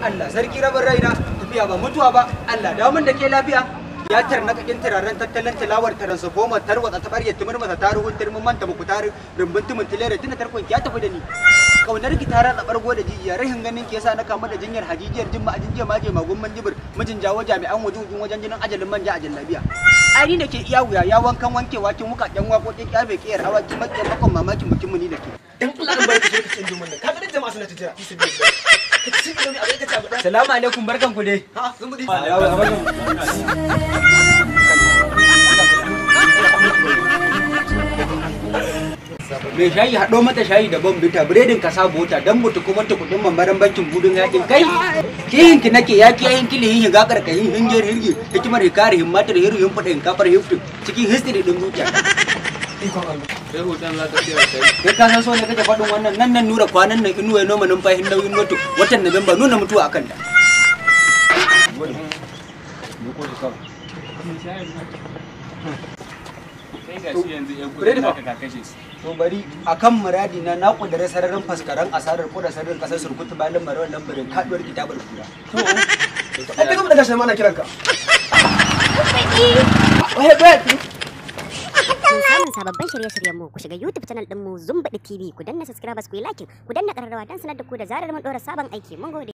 Allah sarki rabin raina, tafiya ba mutuwa ba. Allah dawo min da ke lafiya. Ya tarnaka kin turaren tattalin tilawar transformer tarwatsa ta barye tumur masa taruhun turmin manta muku tarin rumbun tumun tilere tuna tarkon ki ya tafi da ni. Kaunar ki ta ratsa bargo da jijiya, rahin ganin ki yasa na kamu da jinyar hajijiyar jimma a jinjiya maje magun manjibir mijin jawo jami'an wujujun wajen jinin ajalin manja a jallabiya. Ai ni da ke iya wuya ya wankan wanke wakin wukaken waƙoƙin kyafe kiyar awaki makiyan makon mamakin bikin mu ni da ke. Dan Allah dan barka ka cin domin nan. Ka ga jama'a suna ta jira. Ka ci domin a ka ci abu. Salamu alaikum, barkan ku dai. Ha, zumbudi. Mai shayi haɗo mata shayi da bombita, biredin ka sa bota, dan mutu kuma ta kuɗin mambaran bankin budun yakin kai. Kihin ki nake ya kiyayin kilihin higa karkahin hingir hirgi hikimar hikari himmatar hiru hin fada hinkafar hiftu cikin history din zuciya. Ikon Allah. Kai hoton za ka siya kai. Kai ka san so ne kake faɗin wannan nan nan nura kwanan nan inuwa ya noma numfashin nauyin noto watan Nuwamba nuna mutuwa akan ta. Kai gashi yanzu yan kudin naka ka kashe su. To bari akan muradi na na kudure sararin faskaran asarar kuda sararin kasar surkutu balin marawar lambarin kaduwar kitabar kura. Ai kai kuma da gashi ma ana kiranka. Don samun sababbin shirye-shiryen mu ku shiga YouTube channel ɗinmu Zumbaɗi TV, ku danna subscribers, ku yi like, ku danna ƙararrawa don sanar da ku da zarar mun ɗora sabon aiki. Mun gode.